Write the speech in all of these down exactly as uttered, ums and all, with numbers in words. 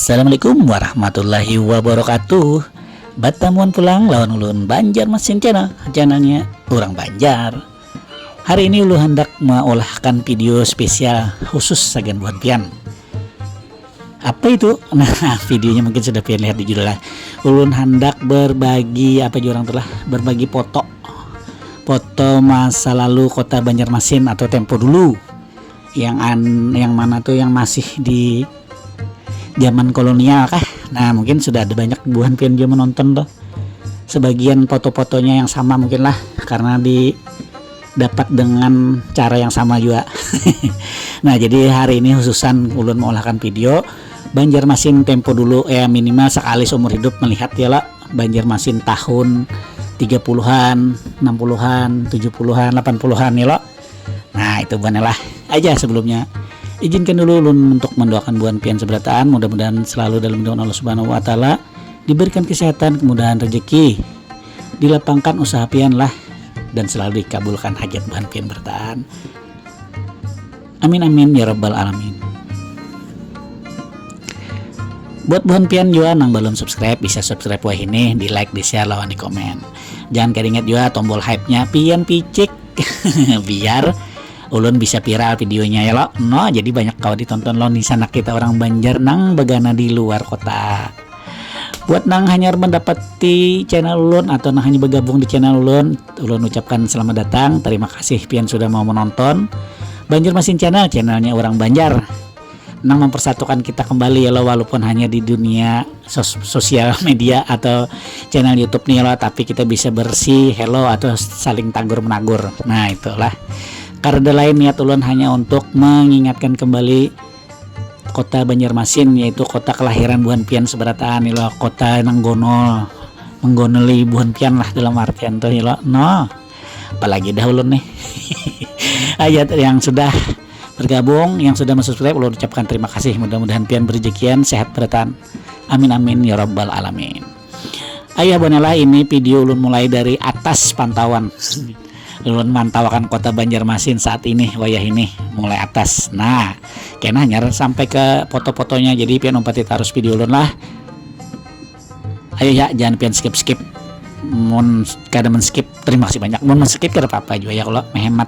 Assalamualaikum warahmatullahi wabarakatuh. Batamuan pulang lawan ulun Banjarmasin Channel, channelnya orang Banjar. Hari ini ulun handak meolahkan video spesial khusus sagan buhan pian. Apa itu? Nah, videonya mungkin sudah pian lihat di judul lah. Ulun handak berbagi apa jua orang tuh lah, berbagi foto. Foto masa lalu kota Banjarmasin atau tempo dulu. Yang an yang mana tuh yang masih di zaman kolonial kah? Nah, mungkin sudah ada banyak buhan pian juga menonton tuh. Sebagian foto-fotonya yang sama mungkin lah, karena di dapat dengan cara yang sama juga. Nah, jadi hari ini khususan ulun mengolahkan video Banjarmasin tempo dulu, ya minimal sekali seumur hidup melihat ya lah, Banjarmasin tahun tiga puluhan, enam puluhan, tujuh puluhan, delapan puluhan ya lo. Nah, itu buhannya lah. Aja sebelumnya, izinkan dulu ulun untuk mendoakan buhan pian seberataan, mudah-mudahan selalu dalam lindungan Allah Subhanahu wa Ta'ala, diberikan kesehatan, kemudahan rezeki, dilapangkan usaha pian lah, dan selalu dikabulkan hajat buhan pian berataan. Amin amin ya rabbal alamin. Buat buhan pian jua nang belum subscribe, bisa subscribe wahini, di like, di share, lawan di komen. Jangan keringat jua tombol hype-nya pian picik biar ulun bisa viral videonya ya lo. No, jadi banyak kawa ditonton lo nih sanak kita orang Banjar nang begana di luar kota. Buat nang hanyar mendapati channel ulun atau nang hanya bergabung di channel ulun, ulun ucapkan selamat datang. Terima kasih pian sudah mau menonton. Banjarmasin Channel, channelnya orang Banjar. Nang mempersatukan kita kembali ya lo, walaupun hanya di dunia sos sosial media atau channel YouTube nih ya lo, tapi kita bisa bersih hello atau saling tagur menagur. Nah, itulah. Karena lain niat ulun hanya untuk mengingatkan kembali kota Banjarmasin, yaitu kota kelahiran buhan pian seberataan nih lo, kota nang gonol, menggonoli buhan pian lah dalam artian tuh ya lo. No, apalagi dah ulun nih. Ayat yang sudah bergabung, yang sudah mensubscribe, ulun ucapkan terima kasih. Mudah-mudahan pian berejekian sehat beratan. Amin amin ya rabbal alamin. Ayah bonelah, ini video ulun mulai dari atas pantauan. Ulun mantawakan kota Banjarmasin saat ini, wayah ini mulai atas. Nah, kena hanyar sampai ke foto-fotonya, jadi pian umpati tarus video ulun lah. Ayo ya, jangan pian skip-skip. Mun kada men-skip, terima kasih banyak. Mun men-skip kada apa-apa juga ya kalau menghemat.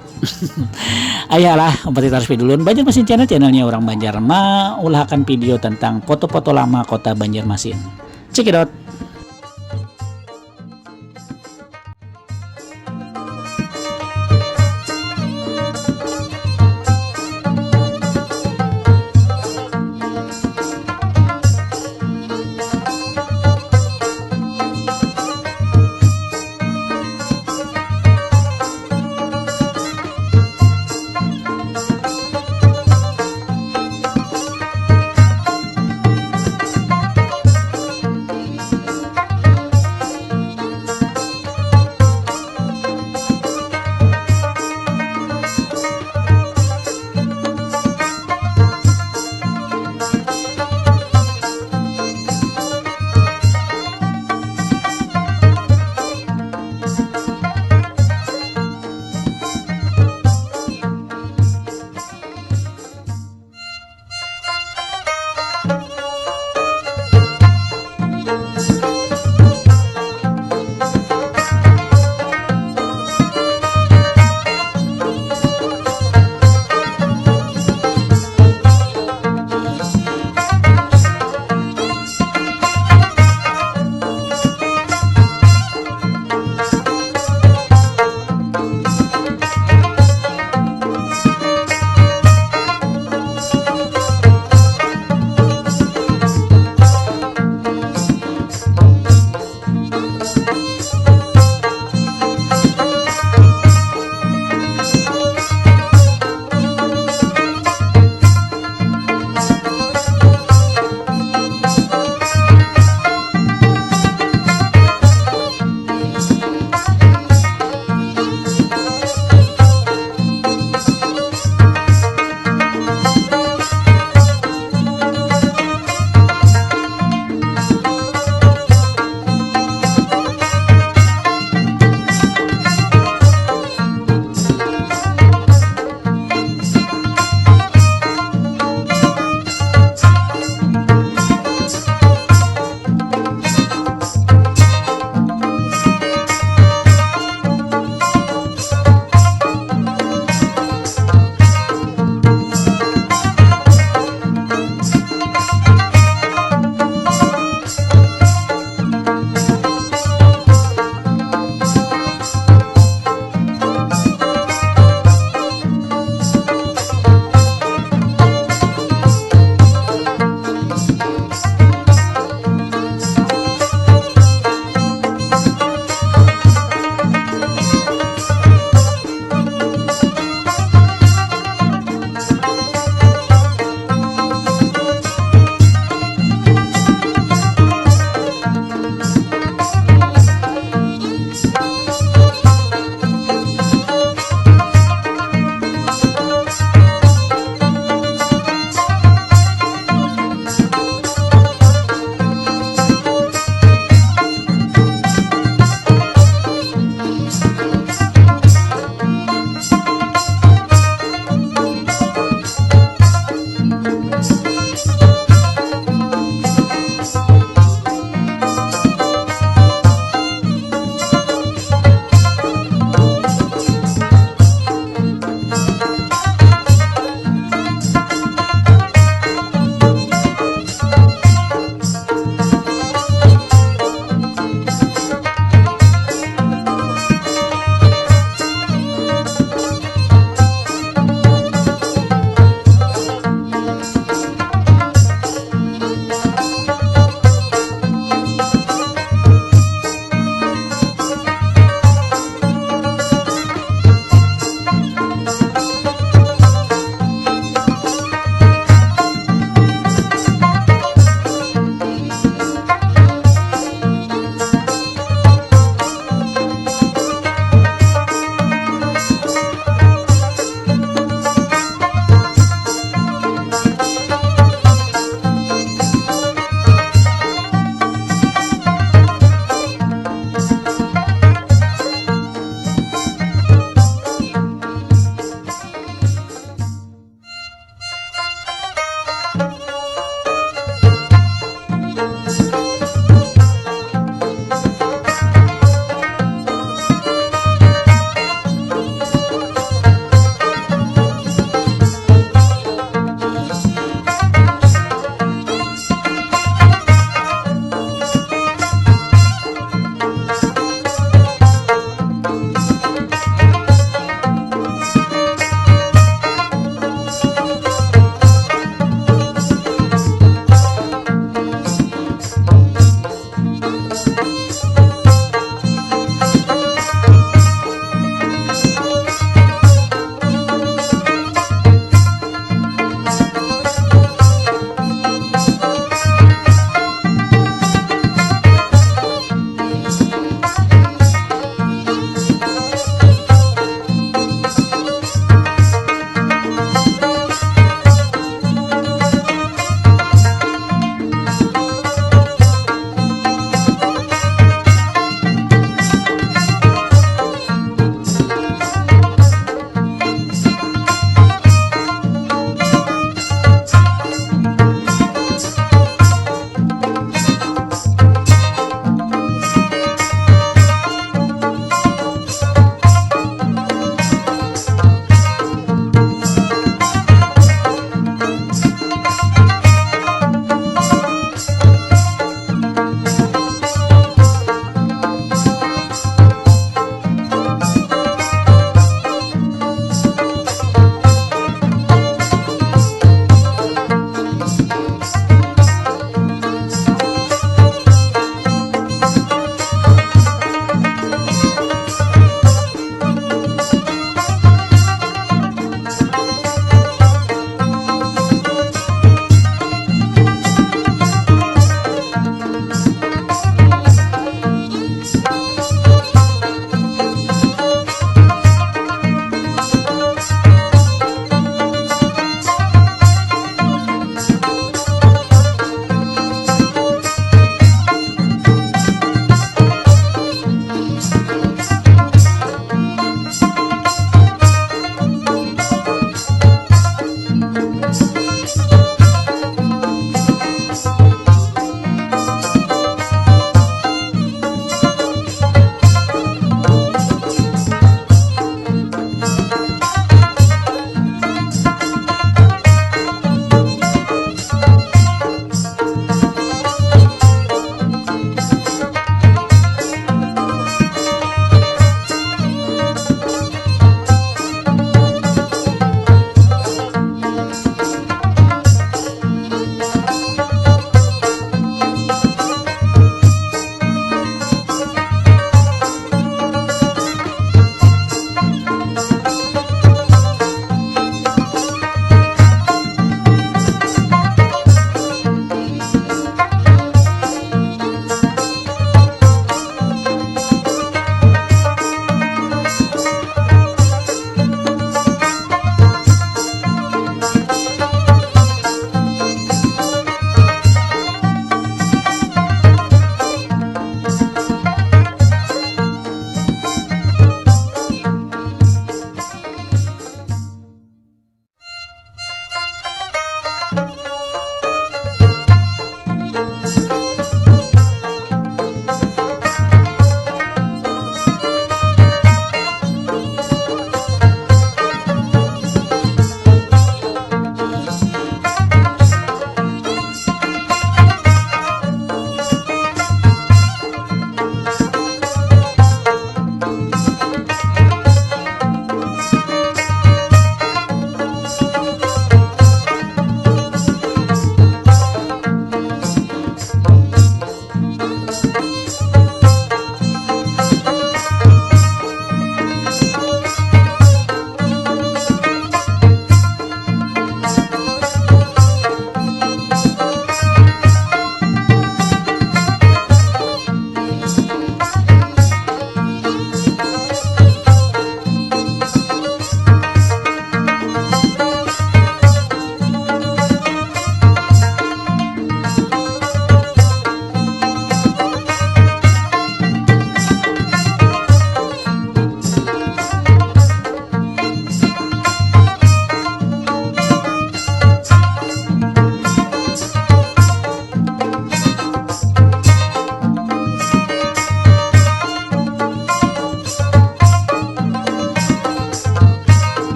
Ayolah, umpati tarus video ulun. Banjarmasin Channel, channelnya orang Banjar, maulahakan video tentang foto-foto lama kota Banjarmasin. Check it out.